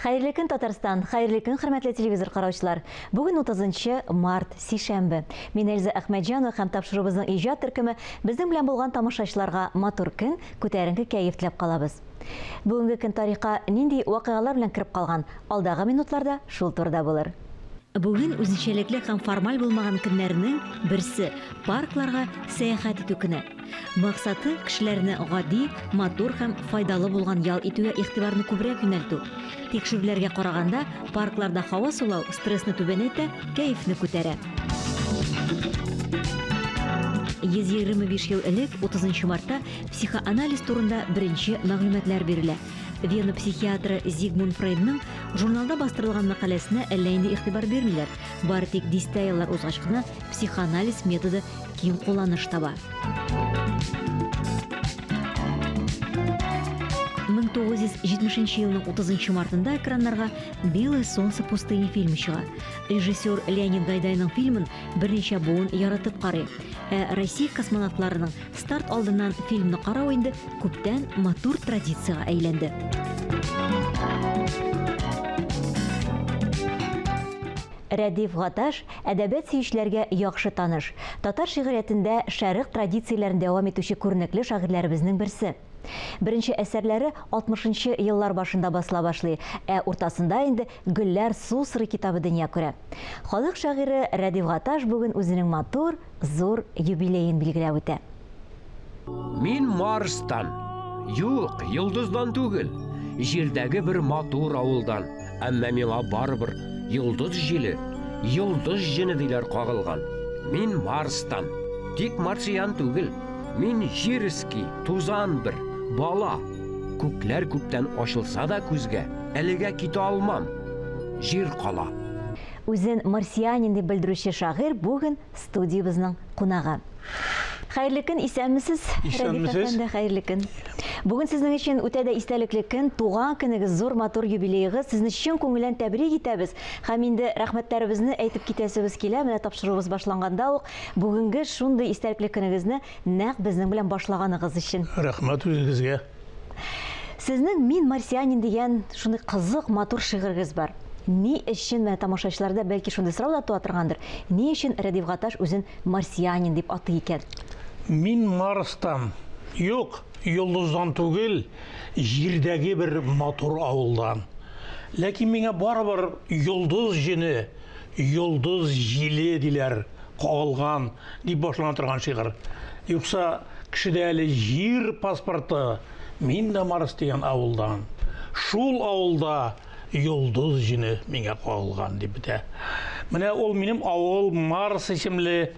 Хәерле көн, Татарстан! Хәерле көн, хөрмәтле телевизор караучылар! Бүген 30 март, сишәмбе. Мин Эльза Әхмәтҗанова һәм тапшыруыбызның иҗат төркеме безнең белән булган тамашачыларга матур көн, күтәренке кәеф теләп калабыз. Бүгенге көн тарихка нинди вакыйгалар белән кереп калган, алдагы минутларда шул турыда булыр. Бүген үзенчәлекле һәм формаль булмаган көннәрнең берсе, паркларга сәяхәт итү көне. Максаты, кешеләрне гади, матур һәм файдалы булган ял итүгә игътибарны күбрәк юнәлтү. Тикшерүләргә караганда, паркларда һава сулау стрессны түбәнәйтә, кәефне күтәрә. 125 ел элек, 30 нчы мартта, психоанализ турында беренче мәгълүматлар бирелә. Вена психиатры Зигмунд Фрейдның журналда бастырылган мәкаләсенә әллә инде игътибар бирмиләр. Бары тик дистә еллар узгач кына психоанализ методы киң кулланыш таба. 1970 елның 30 мартында экраннарга Белое солнце пустыни фильмы чыга. Режиссер Леонид Гайдайның фильмын берничә буын яратып карый. Ә Россия космонавтларының Старт алдыннан фильмны карау инде күптән матур традициягә әйләнде. Рәдиф Гаташ әдәбият сөючеләргә яхшы таныш. Татар шигъриятендә шәрык традицияләрен дәвам итүче күренекле шагыйрьләребезнең берсе. Беренче әсәрләре 60 нчы еллар башында басыла башлый, ә уртасында инде Гөлләр су сорый китабы дөнья күрә. Халык шагыйре Рәдиф Гаташ бүген үзенең матур, зур юбилеен билгеләп үтә. Мин Марстан. Юк, йолдыздан түгел. Җирдәге бер матур авылдан. Әмма миңа барыбер йолдыз җиле, йолдыз җене диләр кагылган. Мин Марстан. Тик марсиан түгел. Мин җирский, тузан бер, бала. Күкләр күптән ачылса да күзгә, әлегә китә алмам. Җир кала. Үзен марсианин дип белдерүче шагыйрь бүген студиябезнең кунагы. Хәерле көн, исәнмесез, Рәдиф әфәнде, хәерле көн. Бүген сезнең өчен үтә дә истәлекле көн, туган көнегез, зур матур юбилеегыз. Сезне чын күңелдән тәбрик итәбез һәм инде рәхмәтләребезне әйтеп китәсебез килә. Менә тапшыруыбыз башланганда ук бүгенге шундый истәлекле көнегезне нәкъ безнең белән башлаганыгыз өчен. Рәхмәт үзегезгә. Сезнең Мин марсианин дигән шундый кызык, матур шигырегез бар. Ни өчен, менә тамашачыларда бәлки шундый сорау да туа торгандыр, ни өчен Рәдиф Гаташ үзен марсианин дип атый икән? Мин Марстан. Юк, йолдыздан түгел, Җирдәге бер матур авылдан. Ләкин миңа барыбер йолдыз җене, йолдыз җиле диләр, кагылган, дип башлана торган шигырь. Юкса кешедә әле җир паспорты, мин дә Марс дигән авылдан. Шул авылда йолдыз җене миңа кагылган дип бетә. Менә ул минем авыл Марс исемле,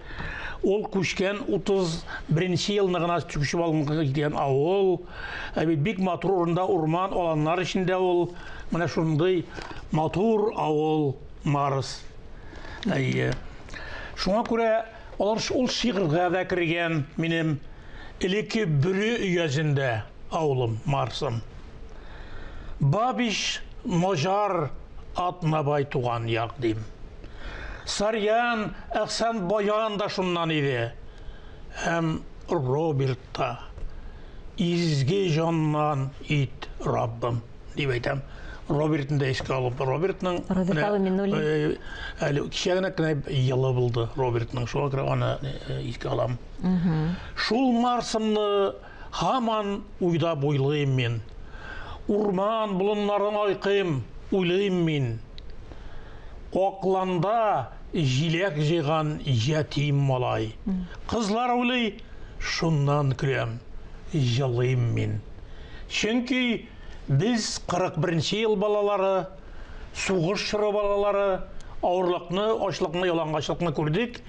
ул күчкән 31 елны гына күчеп алынган дигән авыл. Ә бит бик матур урында, урман, аланнар эчендә ул. Менә шундый матур авыл Марс. Әйе. Шуңа күрә алар ул шигырьгә дә кергән минем элекке Бөре өязендә авылым Марсым. Бабич, Моҗар, Атнабай туган як дим. Сарьян, Әхсән Баян да шуннан иде. Һәм Роберт та. Изге җаннан ит, Раббым. дип әйтәм. Робертны да искә алып, Робертның Роберт абый Миннуллин. Э, әле кичә генә кенә елы булды Робертның, шуңа күрә аны э, искә алам. Шул Марсымны һаман уйда буйлыйм мин. Урман болыннарын айкыйм, уйлыйм мин. Акланда җиләк җыйган ятим малай. Кызлар уйлый, шуннан көләм, җылыйм мин. Чөнки без 41 нче ел балалары, сугыш чоры балалары, авырлыкны, ачлыкны, ялангачлыкны күрдек.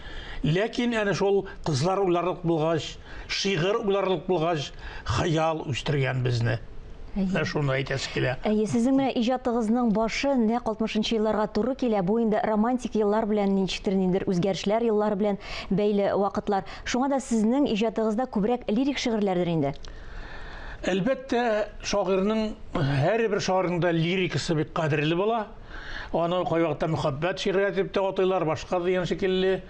Ләкин әнә шул кызлар уйларлык булгач, шигырь уйларлык булгач, хыял үстергән безне. Менә шуны әйтәсе килә. Әйе, сезнең менә иҗатыгызның башы нәкъ 60 нчы елларга туры килә. Бу инде романтик еллар белән, ничектер ниндидер үзгәрешләр еллары белән бәйле вакытлар. Шуңа да сезнең иҗатыгызда күбрәк лирик шигырьләрдер инде. Әлбәттә, шагыйрьнең һәрбер шагыйрьнең дә лирикасы бик кадерле була. Аны кайвакытта мөхәббәт шигърият дип тә атыйлар, башка дигән шикелле.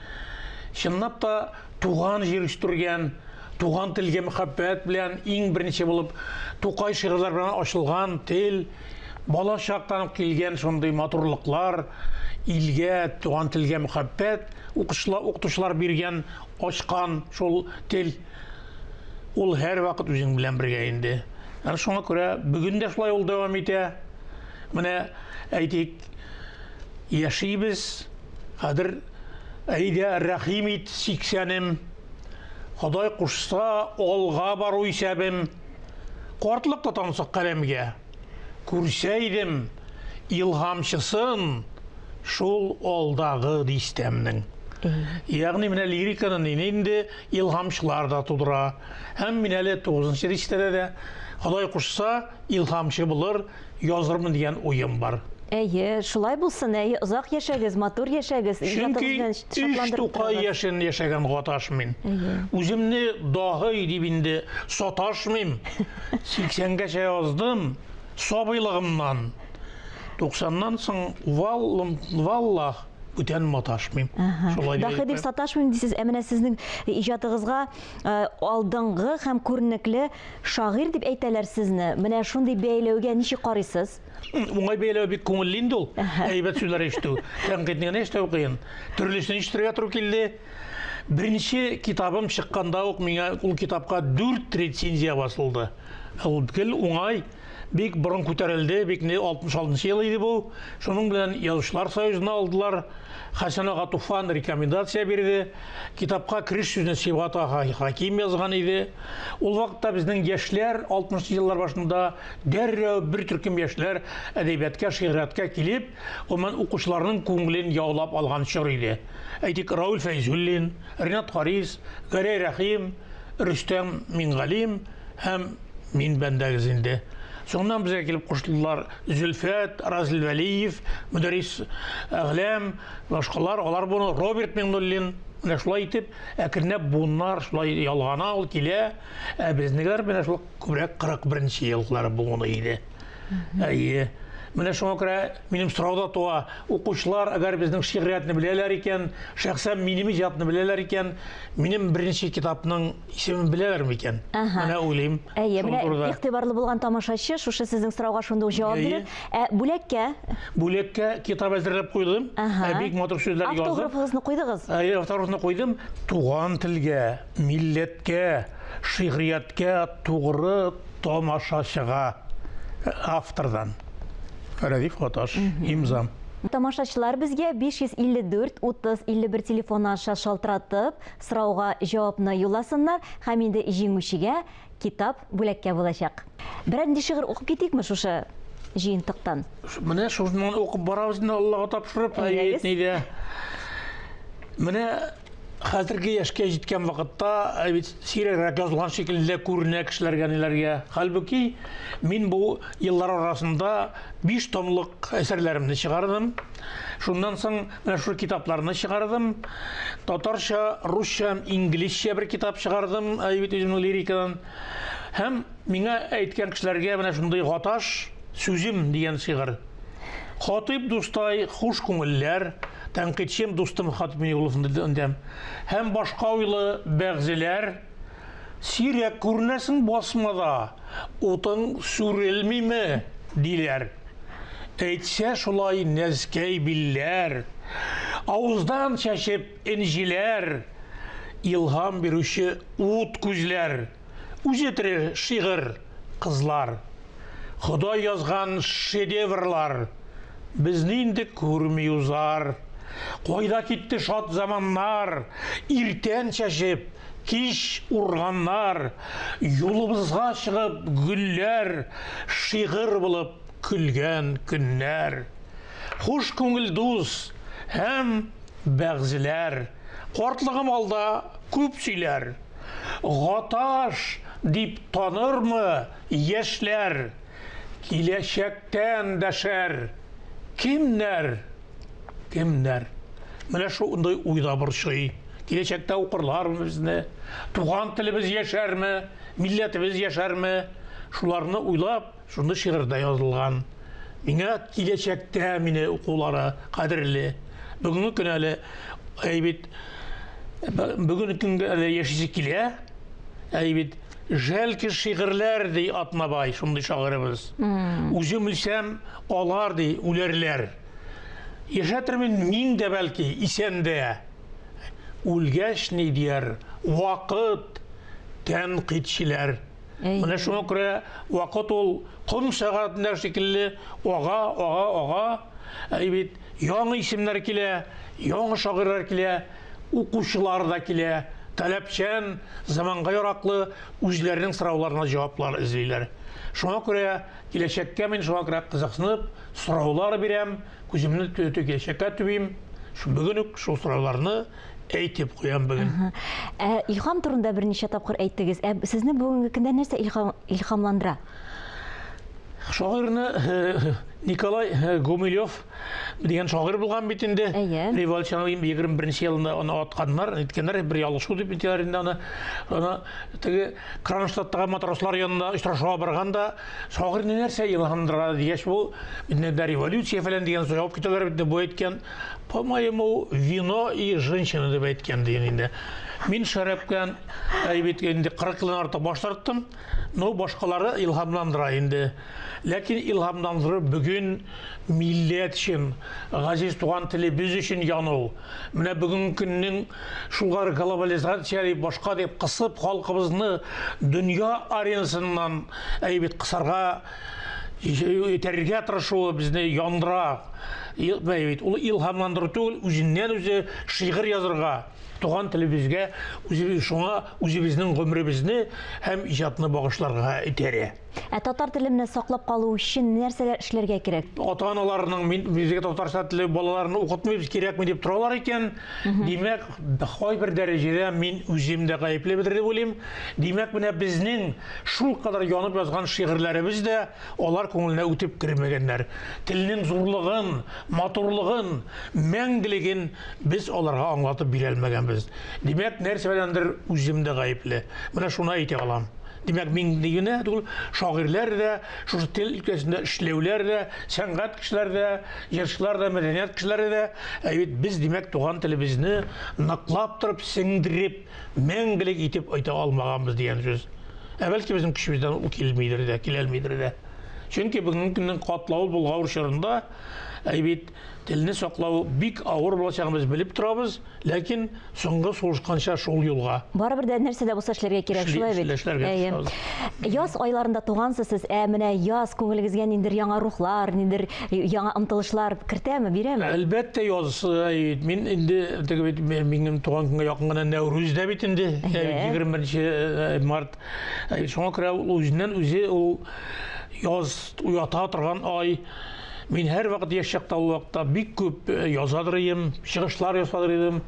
Чынлап та туган җир үстергән, туган телгә мөхәббәт белән иң беренче булып Тукай шигырьләр белән ачылган тел. Бала чактан ук килгән шундый матурлыклар, илгә, туган телгә мөхәббәт, укучылар, укытучылар биргән, ачкан шул тел, ул һәрвакыт үзең белән бергә инде. Әнә шуңа күрә бүген дә шулай ул дәвам итә. Менә әйтик, яшибез, хәзер әйдә рәхим ит, сиксәнем, Ходай кушса, алга бару исәбем. Картлык та тансык каләмгә. Күрсә идем илһамчысын шул алдагы дистәмнең. Ягъни менә лириканы инде илһамчылар да тудыра. Һәм мин әле 9 дистәдә дә Ходай кушса, илһамчы булыр, язырмын дигән уем бар. Әйе, шулай булсын, әйе, озак яшәгез, матур яшәгез, Чөнки өч Тукай яшен яшәгән Гаташ мин. Үземне даһый дип инде саташмыйм. 80-гәчә яздым, сабыйлыгымнан. 90-нан соң валлах, бүтән маташмыйм. Шулай дип. Даһый дип саташмыйм дисез, ә менә сезнең иҗатыгызга алдынгы һәм күренекле шагыйрь дип әйтәләр сезне. Менә шундый бәяләүгә ничек карыйсыз? Уңай бәяләү бик күңелле инде ул. Әйбәт сүзләр ишетү. Тәнкыйтьне генә ишетү кыен. Төрлесен ишетергә туры килде. Беренче китабым чыкканда ук миңа ул китапка 4 рецензия басылды. Ул гел уңай, бик борын күтәрелде, бик не 66 ел иде бу. Шуның белән Язучылар союзына алдылар. Хәсән ага Туфан рекомендация бирде. Китапка кереш сүзне Сибгат ага Хаким язган иде. Ул вакытта безнең яшьләр 60 еллар башында дәррәү бер төркем яшьләр әдәбиятка, шигърияткә килеп, гомумән укучыларның күңелен яулап алган чор иде. Әйтик, Рауль Фәйзуллин, Ринат Харис, Гәрәй Рәхим, Рөстәм Мингалим һәм мин бәндәгез инде. Соңыннан безгә килеп кушылдылар Зөлфәт, Разил Вәлиев, Мөдәррис Әгъләм, башкалар, алар буны Роберт Миңнуллин. Менә шулай итеп, әкренләп буыннар шулай ялгана, ул килә. Ә безнекеләр менә шул күбрәк 41 еллар буыны иде. Әйе. Менә шуңа күрә минем сорау да туа. Укучылар, әгәр безнең шигъриятне беләләр икән, шәхсән минем иҗатны беләләр икән, минем беренче китапның исемен беләләр микән? Менә уйлыйм. Әйе, менә игътибарлы булган тамашачы шушы сезнең сорауга шундый ук җавап бирер. Ә бүләккә? Бүләккә китап әзерләп куйдым. Бик матур сүзләр язып. Автографыгызны куйдыгыз? Әйе, автографны куйдым. Туган телгә, милләткә, шигърияткә тугры тамашачыга автордан. Рәдиф Гаташ, имзам. Тамашачылар безгә 554 30 51 телефоны аша шалтыратып, сорауга җавапны юлласыннар һәм инде җиңүчегә китап бүләккә булачак. Берәр нинди шигырь укып китикме шушы җыентыктан? Менә шуннан укып барабыз инде Аллага тапшырып, Әйдәгез. нидә. Менә хәзерге яшькә җиткән вакытта бит сирәгрәк язылган шикелле күренә кешеләргә, ниләргә. Хәлбуки, мин бу еллар арасында 5 томлык әсәрләремне чыгардым. Шуннан соң менә шул китапларны чыгардым. Татарча, русча, инглизчә бер китап чыгардым, бит үземнең лирикадан. Һәм миңа әйткән кешеләргә менә шундый Гаташ сүзем дигән шигырь. Хатыйп дустай, хуш күңелләр, тәнкыйтьчем дустым Хатыйп Минигулов өндәм. Һәм башка уйлы бәгъзеләр, сирәк күренәсең басмада, утың сүрелмиме, диләр. Әйтсә шулай нәзкәй билләр, авыздан чәчеп энҗиләр, илһам бирүче ут күзләр, үзе тере шигырь, кызлар. Ходай язган шедеврлар безне инде күрми узар. Кайда китте шат заманнар, иртән чәчеп, кич урганнар, юлыбызга чыгып гөлләр, шигырь булып көлгән көннәр. Хуш күңел дус һәм бәгъзеләр, картлыгым алда күп сөйләр. Гаташ дип танырмы яшьләр, киләчәктән дәшәр. Кемнәр? Кемнәр? Менә шундый уй да борчый. Киләчәктә укырлармы безне? Туган телебез яшәрме? Милләтебез яшәрме? Шуларны уйлап, шундый шигырьдә язылган. Миңа киләчәктә мине укулары кадерле. Бүгенге көн әле әй бит, бүгенге көнгә әле яшисе килә. Әй бит, Жәлке шигырьләр, ди Атнабай, шундый шагыйребез. Үзем үлсәм, алар, ди, үләрләр. Яшәтермен мин дә, бәлки, исән дә. Үлгәч ни дияр, вакыт, тәнкыйтьчеләр. Менә шуңа күрә вакыт ул ком сәгатендә шикелле ага, ага, ага. Әй бит, яңа исемнәр килә, яңа шагыйрьләр килә, укучылар да килә, таләпчән, заманга яраклы үзләренең сорауларына җаваплар эзлиләр. Шуңа күрә киләчәккә мин шуңа күрә кызыксынып сораулар бирәм, күземне киләчәккә төбим. Бүген үк шул сорауларны әйтеп куям бүген. Ә илһам турында берничә тапкыр әйттегез. Ә сезне бүгенге көндә нәрсә илһам, илһамландыра? Шагыйрьне э, Николай э, Гумилев дигән шагыйрь булган бит инде. Әйе. Революциянең 21 елында аны атканнар, әйткәннәр, бер ялгышу дип әйтәләр инде аны. Аны теге Кронштадттагы матрослар янында очрашуга барганда шагыйрьне нәрсә илһамландыра дигәч, бу инде революция фәлән дигән җавап көтәләр бит, бу әйткән. По-моему, вино и женщина дип әйткән дигән инде. Мин шәрабтан бит инде 40 елдан артык баш тарттым. Но башкалары илһамландыра инде. Ләкин илһамландыру бүген милләт өчен, газиз туган телебез өчен яну. Менә бүгенге көннең шулар глобализация дип, башка дип кысып халкыбызны дөнья аренасыннан әйбит кысарга этәрергә тырышуы безне яндыра. Бит ул илһамландыру түгел, үзеннән үзе шигырь язырга, туган телебезгә үзебез шуңа үзебезнең гомеребезне һәм иҗатны багышларга этәрә. Ә татар телен менә саклап калу өчен нәрсәләр эшләргә кирәк? Ата-аналарның мин безгә татарча теле балаларны укытмыйбыз, кирәкми дип торалар икән, димәк, кайбер дәрәҗәдә мин үзем дә гаеплебедер дип уйлыйм. Димәк, менә безнең шулкадәр янып язган шигырьләребез дә алар күңеленә үтеп кермәгәннәр. Телнең зурлыгын, матурлыгын, мәңгелеген без аларга аңлатып бирә алмәгәнбез. Димәк, нәрсә беләндер үзем дә гаепле. Менә шуны әйтә алам. Димәк, мин генә түгел, шагыйрьләр дә, шушы тел өлкәсендә эшләүләр дә, сәнгать кешеләре дә, җырчылар да, мәдәният кешеләре дә, ә бит без, димәк, туган телебезне ныклап торып сеңдереп, мәңгелек итеп әйтә алмаганбыз дигән сүз. Ә бәлки безнең көчебездән ул килмидер дә, киләлмидер дә. Чөнки бүгенге көннең катлаулы болгавыр чорында әй бит телне саклау бик авыр булачагын без белеп торабыз, ләкин соңгы сулышканча шул юлга. Барыбер дә нәрсә дә булса эшләргә кирәк, шулай бит? Эшләргә Әйе. Яз айларында тугансыз сез, ә менә яз күңелегезгә ниндидер яңа рухлар, ниндидер яңа омтылышлар кертәме, бирәме? Әлбәттә, яз. Мин инде теге бит минем туган көнгә якын гына Нәүрүз дә бит инде, 21 март. Шуңа күрә ул үзеннән үзе ул яз уята торган ай. Мин һәрвакыт яшь чакта ул вакытта бик күп язадыр идем, чыгышлар ясадыр идем.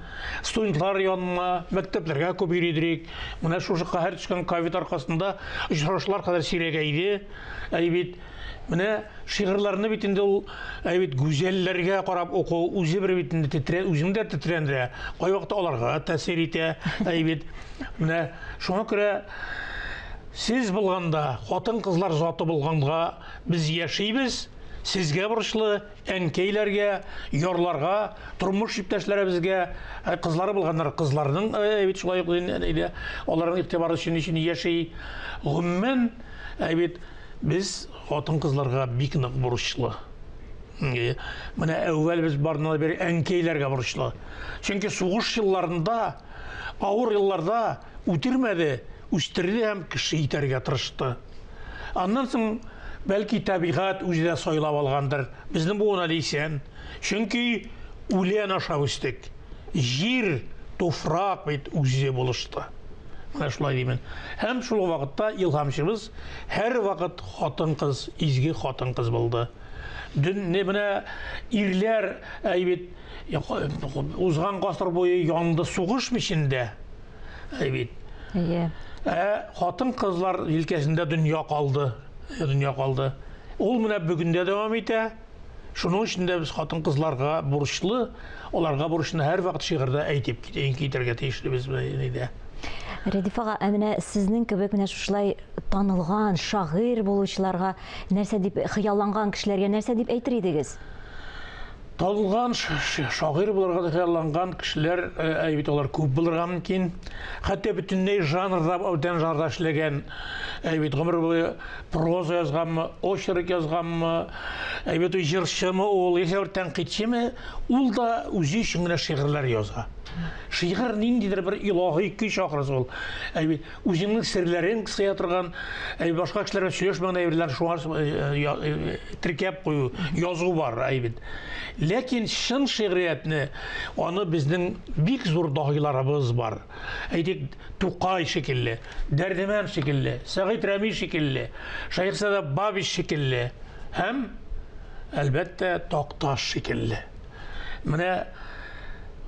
Студентлар янына, мәктәпләргә күп йөридек. Менә шушы каһәр төшкән ковид аркасында очрашулар кадәр сирәгәйде. Әй бит, менә шигырьләрне бит инде ул әй бит гүзәлләргә карап уку үзе бер бит инде тетрә, үзеңне дә тетрәндерә. Кайвакытта аларга тәэсир итә. Әй бит, менә шуңа күрә сез булганда, хатын-кызлар заты булганга без яшибез. Сезгә бурычлы, әнкәйләргә, ярларга, тормыш иптәшләребезгә, кызлары булганнар кызларның бит шулай ук аларның игътибары өчен өчен яши. Гомумән, бит без хатын-кызларга бик нык бурычлы. Менә әүвәл без барыннан да бер әнкәйләргә бурычлы. Чөнки сугыш елларында, авыр елларда үтермәде, үстерде һәм кеше итәргә тырышты. Аннан соң, бәлки, табигать үзе дә сайлап алгандыр. Безнең буын әле исән. Чөнки үлән ашап үстек. Җир, туфрак бит үзе булышты. Менә шулай димен. Һәм шул ук вакытта илһамчыбыз һәрвакыт хатын-кыз, изге хатын-кыз булды. Дөнне менә ирләр әй бит узган гасыр буе янды сугыш мичендә. Әй бит. Әйе. Ә хатын-кызлар җилкәсендә дөнья калды. Дөнья калды. Ул менә бүген дә дәвам итә. Шуның өчен дә без хатын-кызларга бурычлы, аларга бурычны һәрвакыт шигырьдә әйтеп китәргә тиешлебез менә. Рәдиф ага, ә менә сезнең кебек менә шушылай танылган шагыйрь булучыларга нәрсә дип, хыялланган кешеләргә нәрсә дип әйтер идегез? Танылган шагыйрь булырга да хыялланган кешеләр, әй бит алар күп булырга мөмкин. Хәтта бөтенләй жанрда, бүтән жанрда эшләгән, әй бит гомер буе проза язганмы, очерк язганмы, әй бит җырчымы ул, яисә бер тәнкыйтьчеме, ул да үзе өчен генә шигырьләр яза. Шигырь ниндидер бер илаһи көч ахрысы ул. Әй бит үзеңнең серләрең сыя торган, әй башка кешеләр белән сөйләшмәгән әйберләр шуңа теркәп кую, язу бар, әй бит. Ләкин чын шигъриятне аны безнең бик зур даһиларыбыз бар. Әйтик, Тукай шикелле, Дәрдемәнд шикелле, Сәгыйть Рәми шикелле, Шәехзадә Бабич шикелле һәм, әлбәттә, Такташ шикелле. Менә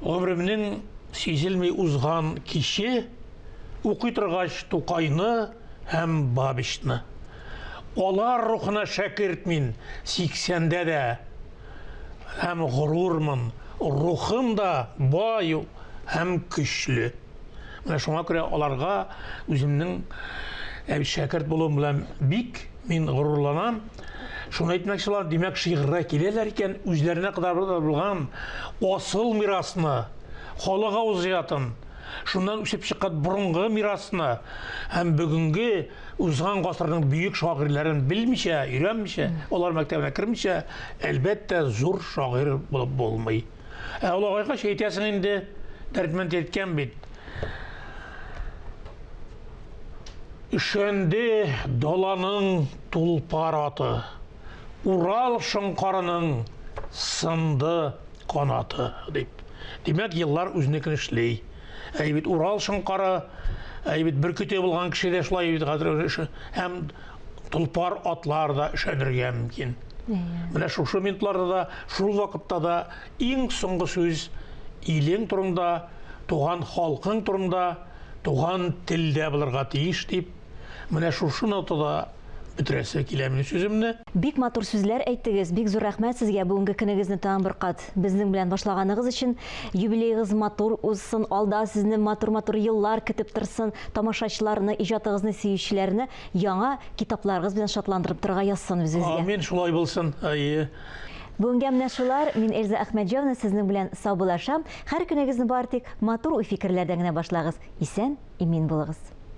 гомеремнең сизелми узган киче Укый торгач Тукайны һәм Бабичны. Алар рухына шәкерт мин сиксәндә дә һәм горурмын, рухым да бай һәм көчле. Менә шуңа күрә аларга үземнең шәкерт булуым белән бик мин горурланам. Шуны әйтмәкче булам, димәк, шигырьгә киләләр икән, үзләренә кадәр булган асыл мирасны, халык авыз иҗатын, Шуннан үсеп чыккан борынгы мирасны һәм бүгенге узган гасырның бөек шагыйрьләрен белмичә, өйрәнмичә, алар мәктәбенә кермичә, әлбәттә, зур шагыйрь булып булмый. Ә олыгайгач әйтәсең инде, Дәрдмәнд әйткән бит. Өшәнде даланың тулпар аты, Урал шоңкарының сынды канаты дип. Димәк, еллар үзенекен эшли. Әй бит Урал шоңкары, әй бит бөркете булган кеше дә шулай бит хәзер һәм толпар атлар да өшәнергә мөмкин. Менә шушы минутларда да, шул вакытта да иң соңгы сүз илең турында, туган халкың турында, туган телдә булырга тиеш дип, менә шушы нотада бетерәсе килә минем сүземне. Бик матур сүзләр әйттегез, бик зур рәхмәт сезгә бүгенге көнегезне тагын бер кат безнең белән башлаганыгыз өчен. Юбилеегыз матур узсын, алда сезне матур-матур еллар көтеп торсын, тамашачыларны, иҗатыгызны сөючеләрне яңа китапларыгыз белән шатландырып торырга язсын үзегезгә. Амин, шулай булсын, әйе. Бүгенгә менә шулар. Мин Эльза Әхмәтҗанова сезнең белән саубуллашам. Һәр көнегезне бары тик матур уй-фикерләрдән генә башлагыз. Исән, имин булыгыз.